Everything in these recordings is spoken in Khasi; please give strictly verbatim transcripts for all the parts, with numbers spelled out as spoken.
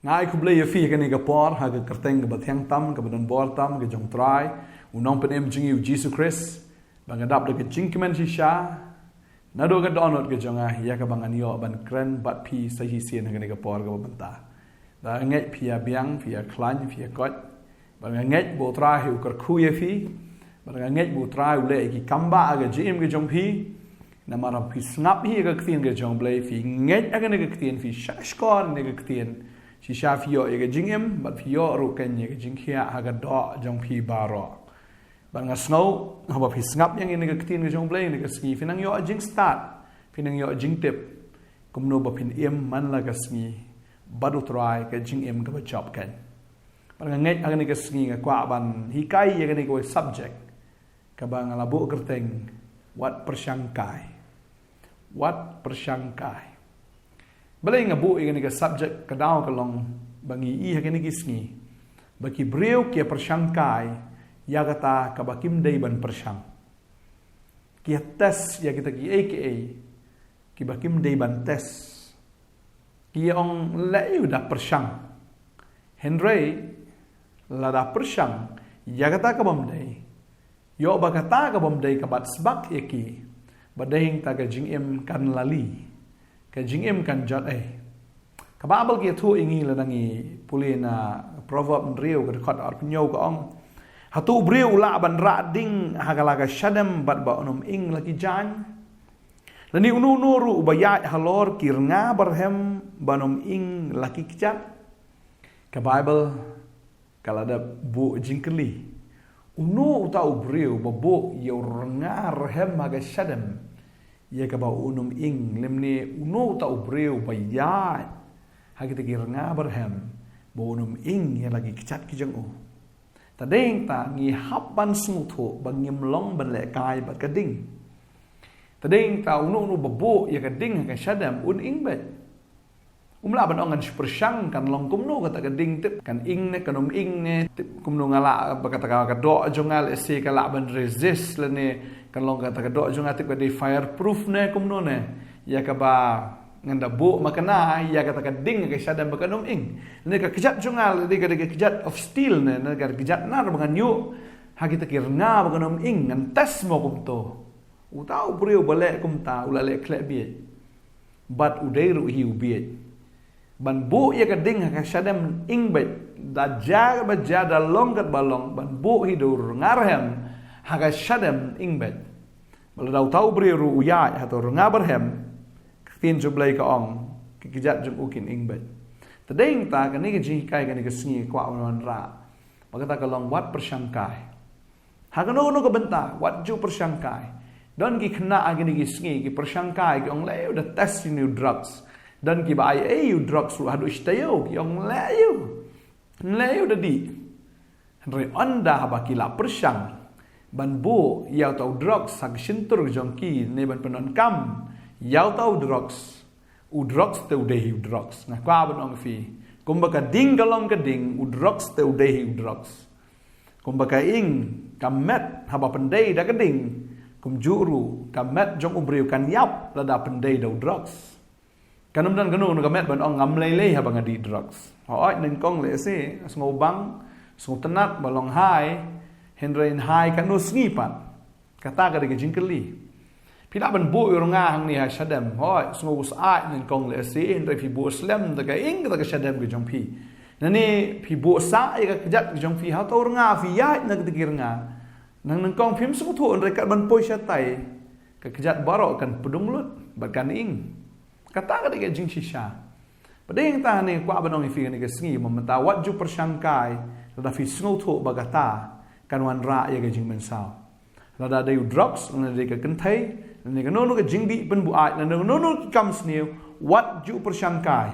Nga ai khublei ïa phi kane ka por ha ka kyrteng kaba thiang tam, kaba don bor tam, ka jong Trai, u nongpynim jong ngi u Jisu Khrist, ba nga dap da ka jingkmen shisha naduh ka dohnud ka jong nga, ïa kaba ngan ïoh ban kren bad phi sa shisien ha kane ka por kaba mynta. Ba nga ngeit phi ïa biang, phi ïa khlaiñ, phi ïa koit. Ba nga ngeit ba u Trai hi u kyrkhu ïa phi. Ba nga ngeit ba u Trai u leh ïa ki kam ba ha ka jingim ka jong phi. Namar ba phi sngap hi ïa ka ktien ka jong U Blei, phi ngeit ha kane ka ktien, phi shahshkor ïa ka ktien. Shisha phi ïoh ïa ka jingim, bad phi ïoh ruh kane ïa ka jingkhiah ha ka doh jong phi baroh. Bad nga sngew, haba phi sngap ïa kane ka ktien ka jong U Blei, kane ka sngi phi nang ïoh jingstad, phi nang ïoh jingtip. Kumno ba phin im man la ka sngi bad u Trai, ka jingim kaba jop kane. Bad nga ngeit ha kane ka sngi nga kwah ban hikai ïa kane kawei subject kaba nga la buh kyrteng, wat pyrshang kai. Wat pyrshang kai. Balei nga buh ïa kane ka subject, ka daw ka long ba ngi i ha kine ki sngi ba ki briew ki ïa pyrshang kai ïa kata kaba kim dei ban pyrshang. Ki ïa test ïa kita kiei kiei kiba kim dei ban test. Ki ong leh ïa u da pyrshang. Hynrei lada pyrshang ïa kata kabym dei, ïoh ba kata kabym dei ka bat sbak ïa ki, ba dei hangta ka jingim kan lali, ka jingim kan jot ei. Ka Baibl ka ïathuh ïa ngi lada ngi pule na Proverb hynriew ka dkhot arphew hynñiew ka ong, hato u briew u lah ban rah ding ha ka la ka shadem bad ba un ym ing la ki jaiñ? Lane uno uno ruh uba ïaid halor ki rnga barhem ban ym ing la ki kjat? Ka Baibl ka la da buh jingkylli. Uno uta u briew ba buh ïa u rnga rhem ha ka shadem, ïa kaba un ym ing, lymne uno uta u briew ba ïaid ha kita ki rnga barhem ba un ym ing ïa la ki kjat ki jong u? Ta dei ta ngi hap ban sngewthuh ba ngim long ban lehkai bad ka ding. Ta dei ta uno uno ba buh ïa ka ding ha ka shadem un ing beit. Um lah ban ong ngan shu pyrshang kan long kumno kata ka ding, tip kan ing ne kan ym ing ne, tip kumno nga lah ba kata ka, ka doh jong nga lehse ka lah ban resist lane kan long kata ka doh jong nga, tip ka dei fireproof ne kumno ne. Ïa kaba ngan da buh makna ïa kata ka ding ka shadem ba kan ym ing. Lane ka kjat jong nga lane ka dei ka kjat of steel ne, ne ka kjat nar ba ngan ïuh ha kita ki rnga ba kan ym ing, ngan test mo kumto. Uta u briew ba leh kumta u la leh khleh bieit. Bad u dei ruh hi u bieit ban buh ïa ka ding ha ka shadem ing beit, da ja ba ja, da long kat ba long, ban buh hi da u rnga rhem ha ka shadem ing beit. Ba lada uta u briew ruh u ïaid ha uta u rnga barhem, ka ktien jong U Blei ka ong ki kjat jong u kin ing beit. Ta dei ta kane ka jinghikai kane ka sngi ka kwah ban wanrah ba kata ka long wat pyrshang kai. Ha kano kano ka bynta, wat ju pyrshang kai. Don ki khynnah ha kine ki sngi ki pyrshang kai, ki ong leh ïa u da test ïa u drugs. Don kiba ai ei ïa u drugs ruh haduh shi taïew, ki ong leh ïa u, leh ïa u da dih. Hynrei ynda haba ki la pyrshang ban buh ïa uta u drugs ha ka shyntur jong ki ne ban pyndonkam ïa uta u drugs, u drugs te u dei hi u drugs. Nga kwah ban ong phi, kumba ka ding ka long ka ding, u drugs te u dei hi u drugs. Kumba ka ing ka met haba pyndei da ka ding, kumjuh ruh ka met jong u briew kan ïap lada pyndei da u drugs. Kan ym don kano kano ka met ban ong ngam lei lei haba nga dih drugs. Hooid, nyngkong lehse sngewbang, sngewtynnat ba long high, hynrei high katno sngi pat? Kata ka dei ka jingkylli. Phi lah ban buh ïa u rnga hangne ha shadem, hooid, sngewsih nyngkong lehse, hynrei phi buh slem da ka ing kata ka shadem ka jong phi. Lane phi buh sah ïa ka kjat ka jong phi ha uta u rnga, phi ïaid na kata ki rnga. Nang nyngkong phim sngewthuh, hynrei kat ban poi shatai, ka kjat baroh kan pdung lut bad kan ing. Kata ka dei ka jingshisha. Ba dei hangta hangne kwah ban ong ïa phi kane ka sngi, ba mynta wat ju pyrshang kai lada phi sngewthuh ba kata kan wanrah ïa ka jingmynsaw. Lada dei u drugs, lada dei ka kynthei, lada dei kano kano ka jingdih pynbuaid, lada dei kano kano ki kam sniew, wat ju pyrshang kai.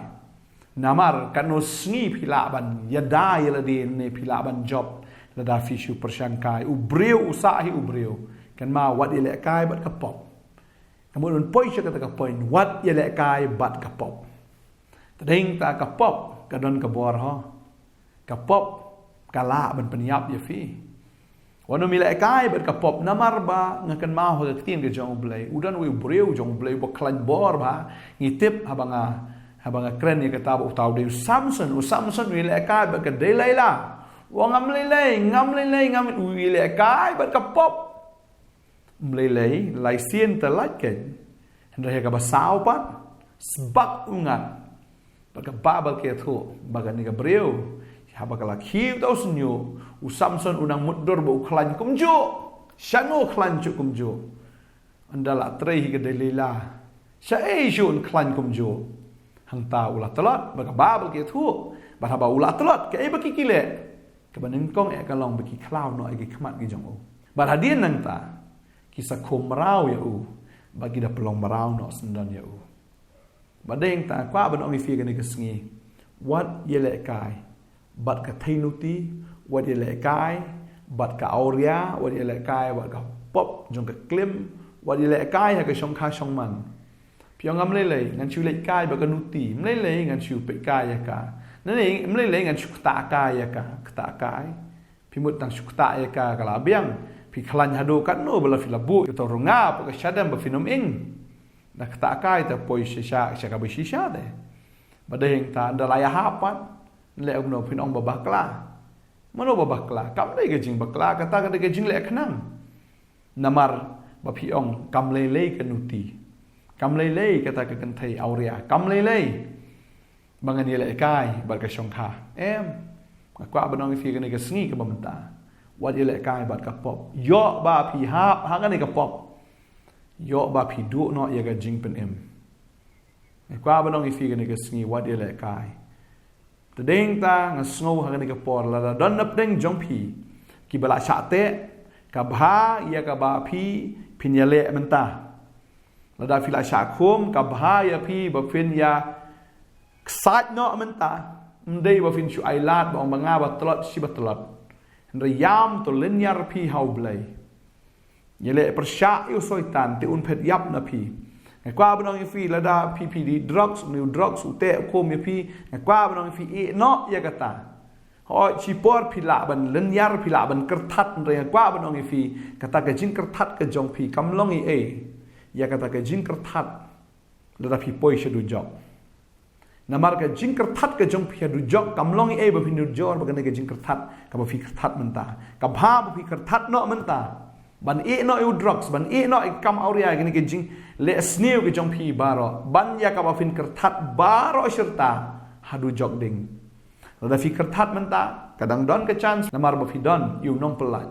Namar katno sngi phi lah ban ïada ïa lade ne phi lah ban jop lada phi shu pyrshang kai. U briew u sah hi u briew. Kynmaw, wat ïalehkai bad ka pop. Ka mut ban poi sha kata ka point, wat ïalehkai bad ka pop. Ta dei ta ka pop ka don ka bor ho. Ka pop ka lah ban pynïap ïa phi. Wat nym ïalehkai bad ka pop, namar ba nga kynmaw ha ka ktien ka jong U Blei, u don uwei u briew jong U Blei uba khlaiñ bor ba ngi tip haba nga Haba nga kren ïa kata ba uta u dei u Samson, u Samson u ïalehkai bad ka Delilah. U ong ngam lei lei, ngam lei lei, ngam, u ïalehkai bad ka pop. Ym lei lei, lai sien te lait kein. Hynrei ha kaba saw pat, sbak u ngat. Bad ka Baibl ka ïathuh ba kane ka briew, haba ka la khie uta u shñiuh, u Samson u nang mutdur ba u khlaiñ kumjuh. Shano khlaiñ shuh kumjuh? Ynda la trei hi ka Delilah, shaei shuh un khlaiñ kumjuh? Hangta u la tlot, bad ka Baibl ka ïathuh. Bad haba u la tlot, kaei ba ki ki leh? Kaba nyngkong eh ka long ba ki khlaw noh ïa ki khmat ki jong u. Bad hadien nangta, ki sa khum mraw ïa u, bad ki da pynlong mraw noh syndon ïa u. Bad dei hangta, kwah ban ong ïa phi kane ka sngi, wat ïalehkai bad ka theinuti, wat ïalehkai bad ka awria, wat ïalehkai bad ka pop jong ka klim, wat ïalehkai ha ka shongkha shongman. Phi ong ngam lei lei, ngan shu lehkai bad ka nuti, ym lei lei ngan shu peitkai ïa ka. Ne ne, ym lei lei ngan shu ktahkai ïa ka, ktahkai. Phi mut tang shu ktah ïa ka ka la biang. Phi khlaiñ haduh katno ba la phi la buh kato runga hapoh ka shadem ba phin ym ing. Da ktahkai te poi shisha, sha kaba shisha te. Bad dei hangta ynda la ïahap pat, leh kumno? Phin ong ba bakla. Mano ba bakla? Kam dei ka jingbakla, kata ka dei ka jingleh khnang. Namar ba phi ong kam lei lei ka nuti, kam lei lei kata ka kynthei awria, kam lei lei ba ngan ïalehkai bad ka shongkha. Em, nga kwah ban ong ïa phi kane ka sngi kaba mynta, wat ïalehkai bad ka pop. Ïoh ba phi hap ha kane ka pop, ïoh ba phi duh noh ïa ka jingpynim. Nga kwah ban ong ïa phi kane ka sngi, wat ïalehkai. Te dei hangta nga sngew ha kane ka por, lada don na pdeng jong phi kiba la shah teh, ka bha ïa kaba phi phin ïaleh mynta. Lada phi la shah khum, ka bha ïa phi ba phin ïa ksaid noh mynta. Ym dei ba phin shu ailad ba ong ba nga ba tlot shi ba tlot. Hynrei ïam to lynñiar phi ha U Blei. Ïaleh pyrshah ïa u Soitan te un phet ïap na phi. Nga kwah ban ong ïa phi, lada phi phi dih drugs, une u drugs u teh u khum ïa phi, nga kwah ban ong ïa phi, ïeh noh ïa kata. Hooid, shipor phi lah ban lynñiar, phi lah ban kyrthat, hynrei nga kwah ban ong ïa phi, kata ka jingkyrthat ka jong phi kam long ei ei ïa kata ka jingkyrthat lada phi poi sha dujok. Namar ka jingkyrthat ka jong phi ha dujok kam long ei ei ba phin ujor bad kane ka jingkyrthat kaba phi kyrthat mynta. Ka bha ba phi kyrthat noh mynta ban ïeh noh ïa u drugs, ban ïeh noh ïa ka kam awria, kane ka jingleh sniew ka jong phi baroh, ban ïa kaba phin kyrthat baroh shirta ha dujok ding. Lada phi kyrthat mynta, ka dang don ka chance, namar ba phi don ïa u nongpyllait,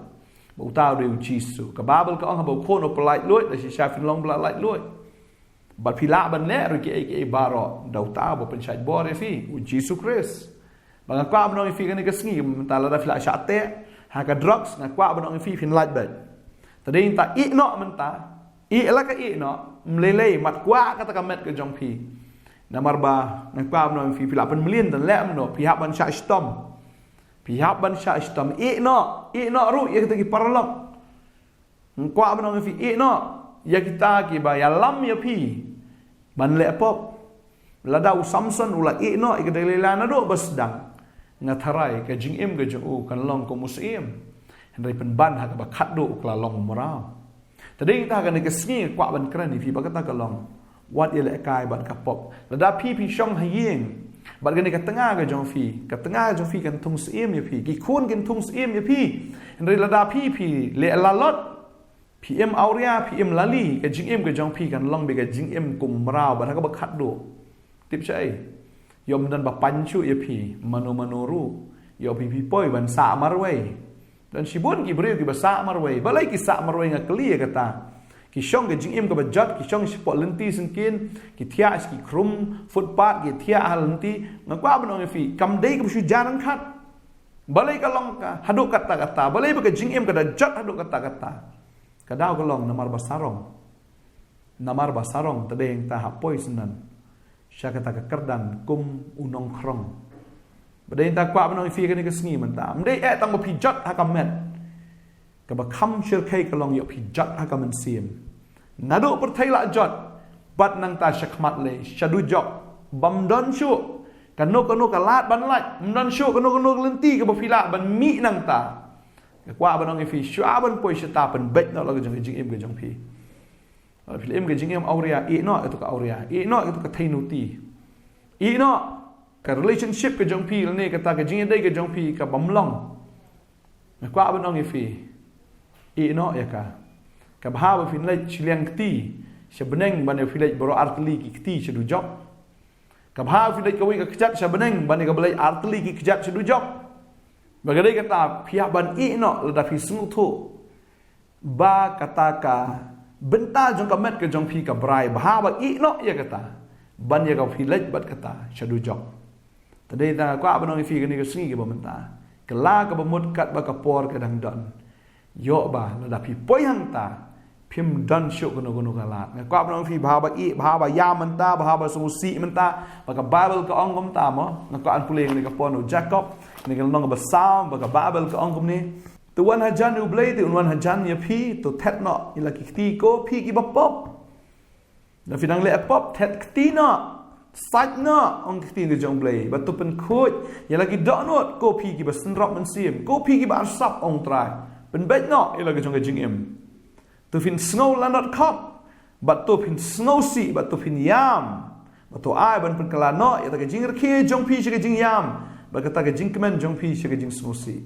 ba uta u dei u Jisu. Ka Baibl ka ong haba u khun u pyllait luid, la shisha phin long ba la lait luid. Bad phi lah ban leh ruh kiei kiei baroh da uta uba pynshait bor ïa phi, u Jisu Khrist. Ba nga kwah ban ong ïa phi kane ka sngi, mynta lada phi la shah teh ha ka drugs, nga kwah ban ong ïa phi, phin lait beit. Te dei hangta, ïeh noh mynta, ïeh la ka ïeh noh, ym lei lei, mat kwah kata ka met ka jong phi. Namar ba nga kwah ban ong ïa phi, phi la pynmlien, te leh mynno? Phi hap ban shah shitom. Phi hap ban shah shitom, ïeh noh, ïeh noh ruh ïa kita ki paralok. Nga kwah ban ong ïa phi, ïeh noh ïa kita kiba ïalam ïa phi ban leh pop. Lada u Samson u la ïeh noh ïa ka Delilah naduh ba sdang, nga tharai ka jingim ka jong u kan long kum u syiem. Hynrei pynban ha kaba khatduh u ka la long u mraw. Te dei hangta kane ka sngi nga kwah ban kren ïa phi ba kata ka long, wat ïalehkai bad ka pop. Lada phi phi shong ha ïing bad kane ka tnga ka jong phi, ka tnga ka jong phi kan thung syiem ïa phi, ki khun kin thung syiem ïa phi. Hynrei lada phi phi leh lalot, phi im awria, phi im lali, ka jingim ka jong phi kan long beit ka jingim kum u mraw bad ha kaba khatduh. Tip shaei? Ïoh ym don ba pynshoi ïa phi mano mano ruh. Ïoh phi phi poi ban sah marwei. Don shibun ki briew kiba sah marwei. Balei ki sah marwei? Nga kylli ïa kata. Ki shong ka jingim kaba jot, ki shong shapoh lynti syngkien, ki thiah sha ki khrum footpath, ki thiah ha lynti. Nga kwah ban ong ïa phi, kam dei kaba shu jan ryngkat. Balei ka long ka haduh katta katta? Balei ba ka jingim ka da jot haduh katta katta? Ka daw ka long namar ba sarong. Namar ba sarong, te dei hangta hap poi syndon sha kata ka kyrdan kum u nongkhrong. Ba dei hangta kwah ban ong ïa phi kane ka sngi mynta, ym dei eh tang ba phi jot ha ka met. Kaba kham shyrkhei ka long ïoh phi jot ha ka mynsiem. Naduh pyrthei la jot bad nangta sha khmat lei, sha dujok, bym don shuh kano kano ka lad ban lait, ym don shuh kano kano ka lynti kaba phi lah ban mih nangta. Nga kwah ban ong ïa phi, shuwa ban poi shata, pynbeit noh la ka jong ka jingim ka jong phi. Lada phi la im ka jingim awria, ïeh noh ïa tu ka awria, ïeh noh ïa tu ka theinuti. Ïeh noh ka relationship ka jong phi, lane kata ka jingïadei ka jong phi kaba mlong. Nga kwah ban ong ïa phi, ïeh noh ïa ka. Ka bha ba phin leit shiliang kti sha bneng ban ïa phi leit baroh artylli ki kti sha dujok. Ka bha ba phin leit kawei ka kjat sha bneng ban ïa kaba leit artylli ki kjat sha dujok. Ba ka dei kata, phi hap ban ïeh noh lada phi sngewthuh ba kata ka bynta jong ka met ka jong phi ka brai, bha ba ïeh noh ïa kata ban ïa ka phi leit bad kata sha dujok. Te dei ta kwah ban ong ïa phi kane ka sngi kaba mynta, ka la kaba mut katba ka por ka dang don. Ïoh ba lada phi poi hangta, phim don shuh kano kano ka lad. Nga kwah ban ong ïa phi, bha ba ïeh, bha ba ïam mynta, bha ba sngewsih mynta. Ba ka Baibl ka ong kumta mo. Nga kwah ban pule ïa kane ka por na u Jakob, kane ka lynnong kaba saw, ba ka Baibl ka ong kumne: To wan hajan ïa U Blei, te un wan hajan ïa phi. To thet noh ïa la ki kti, ko phi kiba pop. Lada phi dang leh pop, thet kti noh, sait noh, ong ka ktien ka jong U Blei. Bad to pynkhuid ïa la ki dohnud, ko phi kiba synrop mynsiem, ko phi kiba arsap, ong U Trai. Pynbeit noh ïa la ka jong ka jingim. To phin sngew lanot khop, bad to phin sngewsih, bad to phin ïam. Bad to ai ban pynkylla noh ïa kata ka jingrkhie jong phi sha ka jingïam, bad kata ka jingkmen jong phi sha ka jingsngewsih.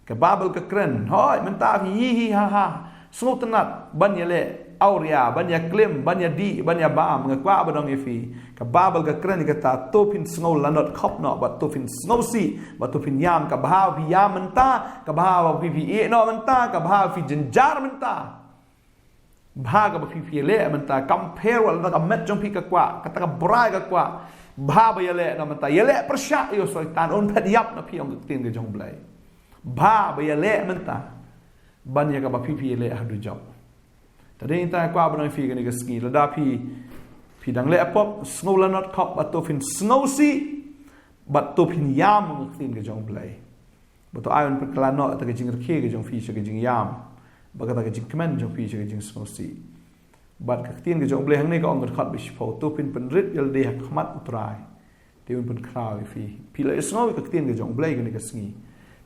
Ka Baibl ka kren, hooid, mynta phi hi hi ha ha, sngewtynnat ban ïaleh awria, ban ïaklim, ban ïadih, ban ïabam. Nga kwah ban ong ïa phi, ka Baibl ka kren ïa kata, to phin sngew lanot khop noh, bad to phin sngewsih, bad to phin ïam. Ka bha ba phi ïam mynta, ka bha ba phi, phi ïeh noh mynta, ka bha ba phi jynjar mynta. Bha kaba phi, phi ïaleh mynta, compare wat lada ka met jong phi ka kwah, kata ka brai ka kwah. Bha ba ïaleh noh mynta, ïaleh pyrshah ïa u Soitan, un phet ïap na phi, ong ka ktien ka jong U Blei. Bha ba ïaleh mynta ban ïa kaba phi, phi ïaleh ha dujok. Te dei ta kwah ban ong ïa phi kane ka sngi, lada phi, phi dang leh pop, sngew lanot khop, bad to phin sngewsih, bad to phin ïam, ong ka ktien ka jong U Blei. Bad to ai ban pynkylla noh kata ka jingrkhie ka jong phi sha ka jingïam, bad kata ka jingkmen jong phi sha ka jingsngewsih. Bad ka ktien ka jong U Blei hangne ka ong, ka dkhot ba shiphew, to phin pynrit ïalade ha khmat U Trai, te un pynkhraw ïa phi. Phi la ïohsngew ïa ka ktien ka jong U Blei kane ka sngi.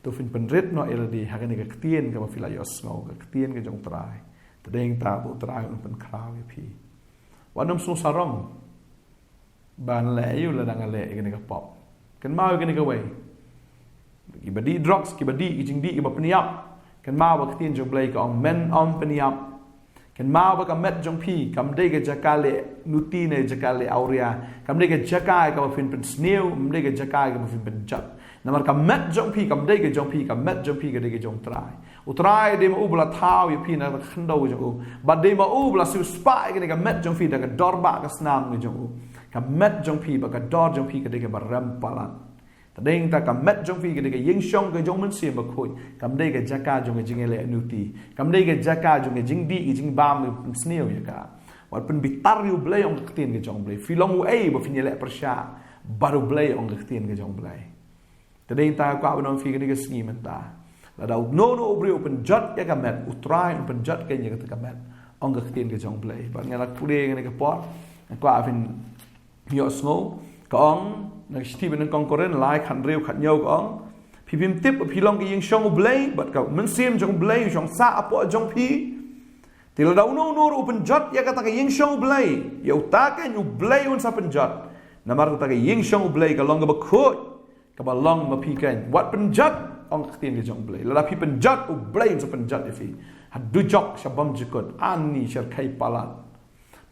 To phin pynrit noh ïalade ha kane ka ktien kaba phi la ïohsngew, ka ktien ka jong U Trai. Te dei ta ba U Trai un pynkhraw ïa phi. Wat nym sngew sarong ban leh aïu lada nga leh ïa kane ka pop. Kynmaw ïa kane kawei. Kiba dih drugs, kiba dih ki jingdih kiba pynïap, kynmaw ba ka ktien jong U Blei ka ong, men ym pynïap. Kynmaw ba ka met jong phi kam dei ka jaka leh nuti ne jaka leh awria. Kam dei ka jaka ïa kaba phin pynsniew, kam dei ka jaka ïa kaba phin pynjot. Namar ka met jong phi kam dei ka jong phi, ka met jong phi ka dei ka jong U Trai. U Trai dei ma u ba la thaw ïa phi na ka khyndew jong u. Bad dei ma u ba la siewspah ïa kane ka met jong phi da ka dor bad ka snam ka jong u. Ka met jong phi bad ka dor jong phi ka dei kaba rem palat. Te dei ta ka met jong phi ka dei ka ïingshong ka jong u Mynsiem Bakhuid. Kam dei ka jaka jong ka jingïaleh nuti. Kam dei ka jaka jong ka jingdih, ka jingbam, ka pynsniew ïa ka. Wat pynbitar ïa U Blei, ong ka ktien ka jong U Blei. Phi long uei ba phin ïaleh pyrshah bad U Blei, ong ka ktien ka jong U Blei. Te dei ta kwah ban ong ïa phi kane ka sngi mynta, lada uno uno u briew u pynjot ïa ka met, U Trai un pynjot kein ïa kata ka met, ong ka ktien ka jong U Blei. Bad nga la pule ïa kane ka por, nga kwah phin ïohsngew. Ka ong na ka shithi ba nyngkong Korinth lai, khathynriew, khathynñiew, ka ong: Phi phim tip ba phi long ka ïingshong U Blei, bad ka Mynsiem jong U Blei u shong sah hapoh jong phi? Te lada uno uno ruh u pynjot ïa kata ka ïingshong U Blei, ïa uta kein U Blei un sa pynjot. Namar kata ka ïingshong U Blei ka long kaba khuid, kaba long ma phi kein. Wat pynjot, ong ka ktien ka jong U Blei. Lada phi pynjot, U Blei un sa pynjot ïa phi ha dujok sha bymjukut, ani sha rkhie palat.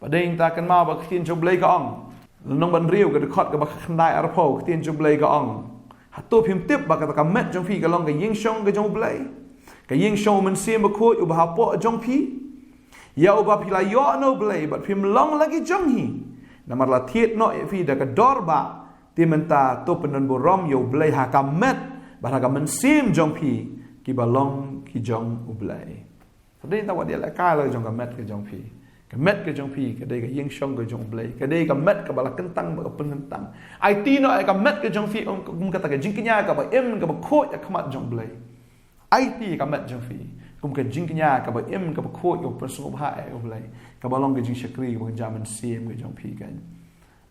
Bad dei ta kynmaw ba ka ktien jong U Blei ka ong, lynnong ba hynriew, ka dkhot kaba khyndai arphew, ka ktien jong U Blei ka ong: Hato phim tip ba kata ka met jong phi ka long ka ïingshong ka jong U Blei, ka ïingshong u Mynsiem Bakhuid uba hapoh jong phi, ïa uba phi la ïoh na U Blei, bad phim long la ki jong hi? Namar la thied noh ïa phi da ka dor bad, te mynta to pyndonburom ïa U Blei ha ka met bad ha ka mynsiem jong phi, kiba long ki jong U Blei. Te dei ta wat ïalehkai la jong ka met ka jong phi. Ka met ka jong phi ka dei ka ïingshong ka jong U Blei. Ka dei ka met kaba la kyntang bad ka pynkyntang. Aiti noh ïa ka met ka jong phi kum kata ka jingkñia kaba im kaba khuid ha khmat jong U Blei. Aiti ïa ka met jong phi kum ka jingkñia kaba im kaba khuid kaba pynsngewbha ïa U Blei, kaba long ka jingshakri kaba kynja mynsiem ka jong phi kein.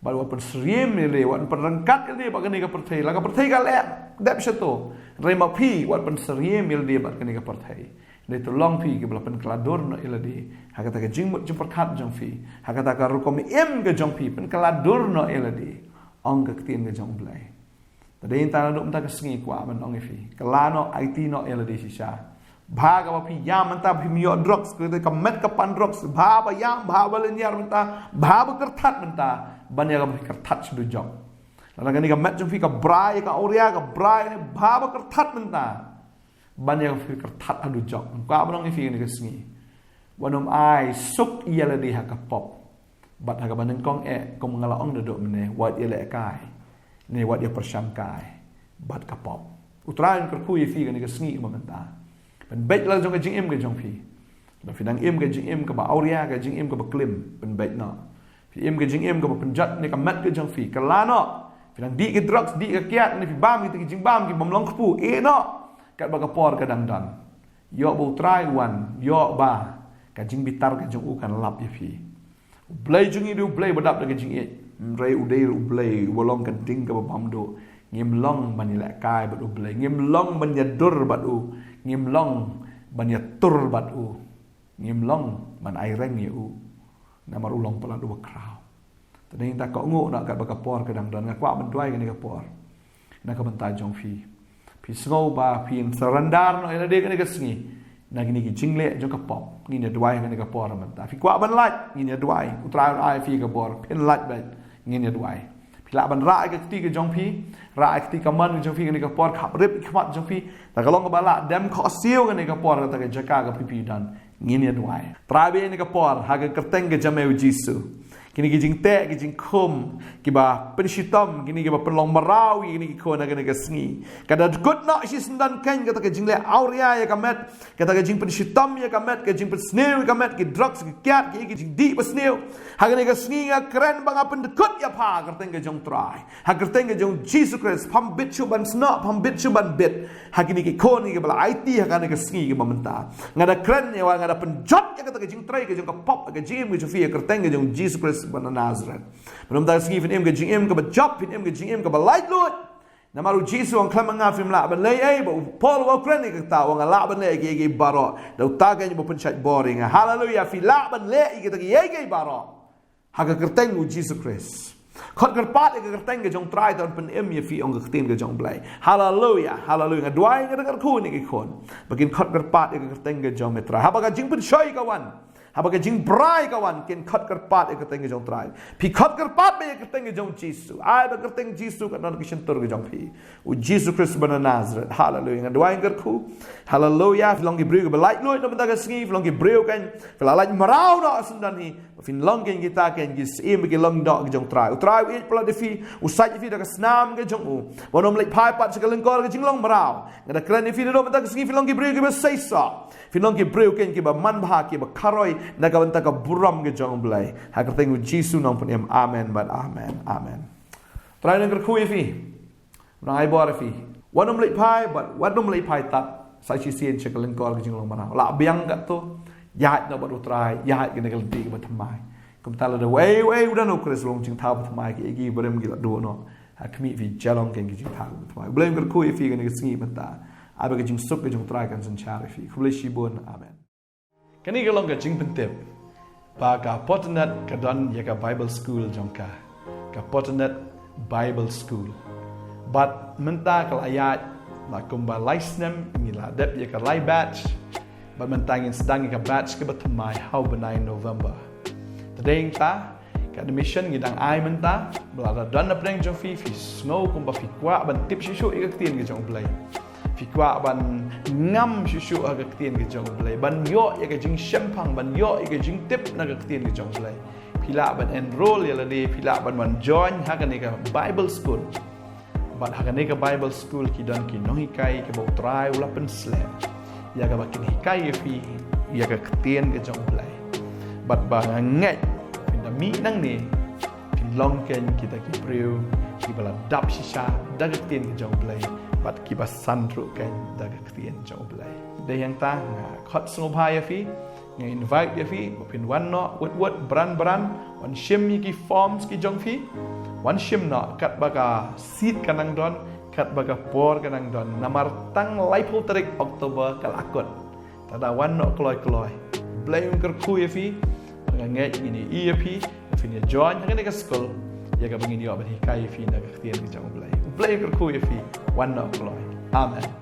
Bad wat pynsyriem ïalade, wat pynryngkat ïalade bad kane ka pyrthei. La ka pyrthei ka leh dep shato, hynrei ma phi wat pynsyriem ïalade bad kane ka pyrthei. Hynrei to long phi kiba la pynkylla dur noh ïalade ha kata ka jingmut jingpyrkhat jong phi, ha kata ka rukom im ka jong phi, pynkylla dur noh ïalade. Ong ka ktien ka jong U Blei. Te dei nangta naduh mynta ka sngi kwah ban ong ïa phi, kylla noh, aiti noh ïa lade shisha. Bha kaba phi ïam mynta ba phim ïoh drugs, ka met ka pan drugs, bha ba ïam, bha ba lynñiar mynta, bha ba kyrthat mynta, ban ïa kaba phi kyrthat sha dujok. Lada kane ka met jong phi ka brai ïa ka awria, ka brai ïa, bha ba kyrthat mynta, ban ïa kaba phi kyrthat ha dujok. Kwah ban ong ïa phi kane ka sngi, wat nym ai suk ïa lade ha ka pop. Bad ha kaba nyngkong eh, kum nga la ong naduh mynne, wat ïalehkai ne wat ïapyrshang kai bad ka pop. U Trai un kyrkhu ïa phi kane ka sngi kaba mynta. Pynbeit la jong ka jingim ka jong phi. Lada phi dang im ka jingim kaba awria, ka jingim kaba klim, pynbeit noh. Phi im ka jingim kaba pynjot ne ka met ka jong phi, kylla noh. Phi dang dih ki drugs, dih ka kiad, ne phi bam kita ki jingbam ki bym long kpu, ïeh noh. Katba ka por ka dang don. Ïoh ba U Trai u wan, ïoh ba ka jingbitar ka jong u kan lap ïa phi. U Blei jong ngi u dei U Blei ba dap da ka jingïeit. Hynrei u dei U Blei uba long ka ding kaba bymduh. Ngim long ban ïalehkai bad U Blei. Ngim long ban ïadur bad u. Ngim long ban ïatur bad u. Ngim long ban ai reng ïa u. Namar u long palat uba khraw. Te dei nangta kohnguh noh katba ka por ka dang don, nga kwah ban duwai kane ka por na ka bynta jong phi. Phi sngew ba phin surrender noh ïa lade kane ka sngi na kine ki jingleh jong ka pop, ngin ïa duwai kane ka por mynta. Phi kwah ban lait, ngin ïa duwai. U Trai un ai phi ka bor, phin lait beit, ngin ïa duwai. Phi lah ban rah ïa ka kti ka jong phi, rah ïa ka kti kamon ka jong phi kane ka por, khap rip ïa ka khmat jong phi. Lada ka long kaba lah, dem khohsiew kane ka por, kata ka jaka kaba phi don. Ngin ïa duwai. Trai, ba ïa kane ka por, ha ka kyrteng ka jong me U Jisu, kine ki jingteh, ki jingkhum, kiba pynshitom, kine kiba pynlong mraw ïa kine ki khun ha kane ka sngi, ka da dkut noh shisyndon kein kata ka jingleh awria ïa ka met, kata ka jingpynshitom ïa ka met, ka jingpynsniew ïa ka met, ki drugs, ki kiad, ki, ki jingdih basniew. Ha kane ka sngi nga kren ba nga pyndkut ïa pha ha ka kyrteng ka jong U Trai. Ha ka kyrteng ka jong U Jisu Khrist, pham bit shuh ban snoh, pham bit shuh ban bit. Ha kine ki khun kiba la aiti ha kane ka sngi kaba mynta, nga da kren ïa, nga da pynjot ïa kata ka jingtrei ka jong ka pop ha ka jingim ka jong phi ha ka kyrteng ka jong U Jisu Khrist ba na Nasareth. Mynta ka sngi phin im ka jingim kaba jop, phin im ka jingim kaba laitluid. Namar U Jisu u ong khlem ma nga phim lah ban leh ei ei, bad U Paul u kren ïa kata, u ong nga lah ban leh ei ei baroh da uta kein uba pynshait bor ïa nga. Haleluia, phi lah ban leh ïa kita kiei kiei baroh ha ka kyrteng U Jisu Khrist. Khot kyrpad ïa ka kyrteng ka jong U Trai, to un pynim ïa phi, ong ka ktien ka jong U Blei. Haleluia, haleluia. Nga duwai, nga da kyrkhu ïa kine ki khun ba kin khot kyrpad ïa ka kyrteng ka jong me Trai. Haba ka jingpynshoi ka wan, haba ka jingbrai ka wan, kin khot kyrpad ïa ka kyrteng ka jong U Trai. Phi khot kyrpad beit ïa ka kyrteng ka jong U Jisu. Ai ba ka kyrteng Jisu kan don ha ka shyntur ka jong phi. U Jisu Khrist ba na Nasareth. Haleluia. Nga duwai, nga kyrkhu. Haleluia. Phi long ki briew kiba laitluid na ka bynta ka sngi, phi long ki briew kein phi la lait mraw noh shisyndon hi. Phin long kein kita kein ki syiem, ki lyngdoh ki jong U Trai. U Trai u ïeit palat ïa phi, u sait ïa phi da ka snam ka jong u, ba un ym leit phai pat sha ka lyngkor ka jinglong mraw. Nga da kren ïa phi naduh mynta ka sngi, phin long ki briew kiba seisoh, phin long ki briew kein kiba manbha, kiba kharoi na ka bynta ka burom ka jong U Blei. Ha ka kyrteng U Jisu nongpynim. Amen bad amen. Amen. U Trai un kyrkhu ïa phi. Nang ai bor ïa phi. Wat nym leit phai, bad wat nym leit phai tad sa shisien sha ka lyngkor ka jinglong mraw. Lah biang katto, ïaid noh bad U Trai, ïaid kane ka lynti kaba thymmai. Kumta lada uwei uwei u don ha U Khrist, long jingthaw ba thymmai, kiei kiei barim ki la duh noh. Ha khmih phi, ka long kein ka jingthaw ba thymmai. U Blei un kyrkhu ïa phi kane ka sngi mynta. Ai ba ka jingsuk ka jong U Trai kan synshar ïa phi. Khublei shibun. Amen. Kane ka long ka jingpyntip ba ka Potonet ka don ïa ka Bible School jong ka, ka Potonet Bible School. Bad mynta ka la ïaid la kumba lai snem, ngi la dep ïa ka lai batch. Bad mynta ngin sdang ïa ka batch kaba thymmai ha u bnai November. Te dei nangta, ka admission ngi dang ai mynta. Ba lada don na pdeng jong phi, phi sngew kumba phi kwah ban tip shuh shuh ïa ka ktien ka jong U Blei, phi kwah ban ngam shuh shuh ha ka ktien ka jong U Blei, ban ïoh ïa ka jingshemphang, ban ïoh ïa ka jingtip na ka ktien ka jong U Blei, phi lah ban enroll ïa lade, phi lah ban wan join ha kane ka Bible school. Bad ha kane ka Bible school ki don ki nonghikai kiba U Trai u la pynsleh ïa kaba kin hikai ïa phi ïa ka ktien ka jong U Blei. Bad ba nga ngeit, phin da mih nangne, phin long kein kita ki briew kiba la dap shisha da ka ktien ka jong U Blei, bad kiba san ruh kein da ka ktien jong U Blei. Dei hangta nga khot sngewbha ïa phi, nga invite ïa phi ba phin wan noh wut wut, bran bran, wan shim ïa ki forms ki jong phi. Wan shim noh katba ka seat ka nang don, katba ka por ka nang don. Namar tang laiphew tarik October ka la kut. Te da wan noh kloi kloi. Blei un kyrkhu ïa phi. Nga ngeit ngin ïohi ïa phi, phin ïa join ha kane ka school. ïa kaba ngin ïoh ban hikai ïa phi na ka ktien ka jong U Blei. U Blei un kyrkhu ïa phi. Wan noh kloi. Amen.